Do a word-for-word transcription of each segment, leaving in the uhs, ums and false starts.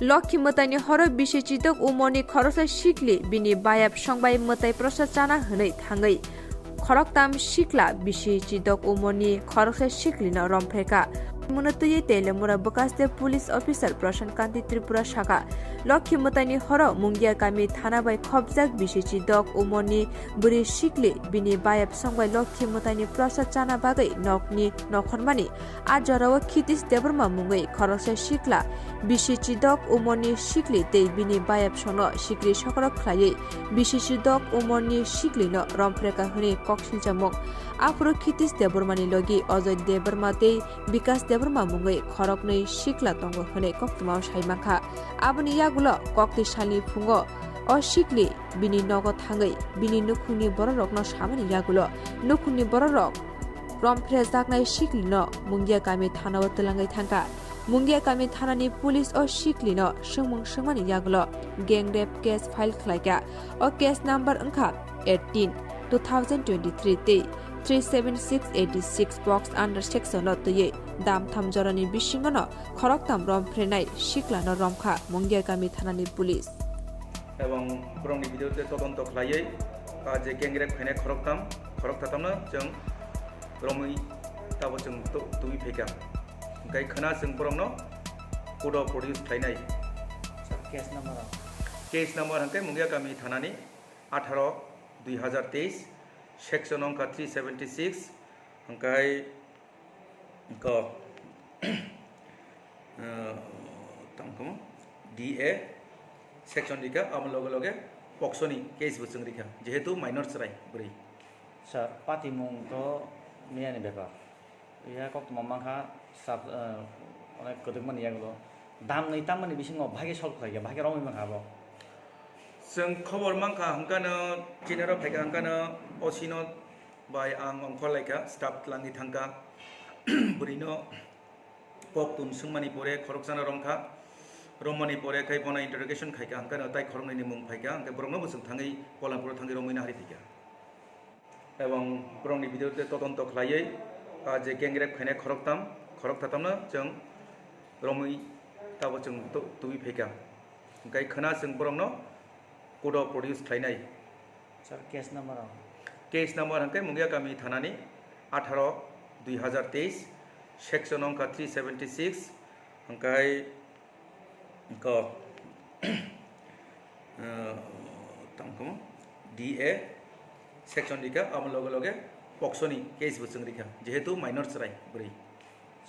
Lokhi mwtaini horo bisi chidok umorni khoroksa sikli bini bayap songbai mwtai prosa chana hwnwi thangwi khoroktam sikla bisi chidok umorni khoroksa siklino romphrekha. Muno twiwi Teliamura Bwkasde police officer Prasant Kanti Tripura sakha, Lokhi mwtaini horo Mungia kami thana bai khopjak bisi chidok umorni bwrwi sikli bini bayap songbai Lokhi mwtaini prosa chana bagwi nokni nokhormani a jorao Khitish Debbarma mungwi khoroksa sikla bisi chidok umorni sikli tei bini bayapsongno sikri sokrok khlaiwi bisi chidok umorni siklino romphrekha hwnwi kok silchamung. Aphuru Khitish Debbarmani logi Ajoy Debbarma tei Bikash Debbarma mungwi khoroknwi sikla tongo hwnwi koktwmao sai mankha. Aboni yagulo koktwi salni phungo o sikli bini nogo thangwi bini nukhungni bororokno samani yagulo nukhungni bororok romphrejaknai siklino Mungia kami thanao twlangwi thangkha. Mungia kami thanani police o siklino swngmung swngmani yagulo gang rape case file khlaikha. O case number wngkha eighteen two thousand twenty-three tei three seven six eighty six box under section o twiwi damtham jorani bisingono khoroktam romphrwnai siklano romkha Mungia kami thanani police. Ebong borokni video tei todonto khlaiwi a je gang rape khainai khoroktam, khoroktatamno chwng romwi tabo chwng to-, tubui phaikha. Hwnkhe khwna chwng borokno court o produce khlainai. Sir, case number o? Case number hwnkhe Mungia kami thanani atharo dui hazar teis, section wngkha three seventy six, hwnkhe Ko, eh, tamo kamo D A section rikha, amo loge loge poksoni case bo chwng rikha, jehetu minor chwrai bwrwi. Sir, patimung to miyani bepar. Iya koktwma mankha sab, eh, onek kwdwkmani yagulo. Damni tamani bisingo bhage solve khlaikha, bhage romwi mankha abo. Chwng khobor mankha hwnkano, chinaro phaikha hwnkano, O C no bai ang ongkhor laikha, staff twlangwi thangkha. Bwrwino kok tun swngmani pore khoroksano romkha. Romani pore khai bono interrogation khaikha, hwnkhe no tai khoroknwini mung phaikha, hwnkhe borokno bo chwng thangwi Polanpuro thangwi romwi nahari phaikha. Ebong borokni video tei todonto khlaiwi, ah, je gang rape khainai khoroktam, khoroktatamno chwng romwi tabo chwng tu-, tubui phaikha. Hwnkhe khwna chwng borokno court o produce khlainai. Sir, case number o? Case number hwnkhe Mungia kami thanani atharo dui hazar teis, section wngkha three seventy six, hwnkhe ko, eh, tamo kamo D A section rikha, amo loge loge poksoni case bo chwng rikha, jehetu minor chwrai bwrwi.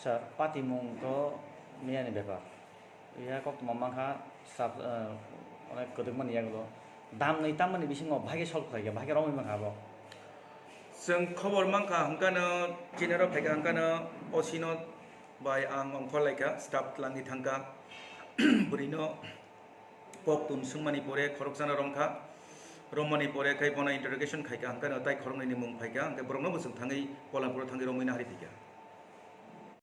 Sir, patimung to miyani bepar. Iya koktwma mankha sab, eh, onek kwdwkmani yagulo. Damni tamani bisingo bhage solve khlaikha, bhage romwi mankha abo. Chwng khobor mankha hwnkano, chinaro phaikha hwnkano, O C no bai ang ongkhor laikha, staff twlangwi thangkha. Bwrwino kok tun swngmani pore khoroksano romkha. Romani pore khai bono interrogation khaikha, hwnkano tai khoroknwini mung phaikha, hwnkhe borokno bo chwng thangwi Polanpuro thangwi romwi nahari phaikha.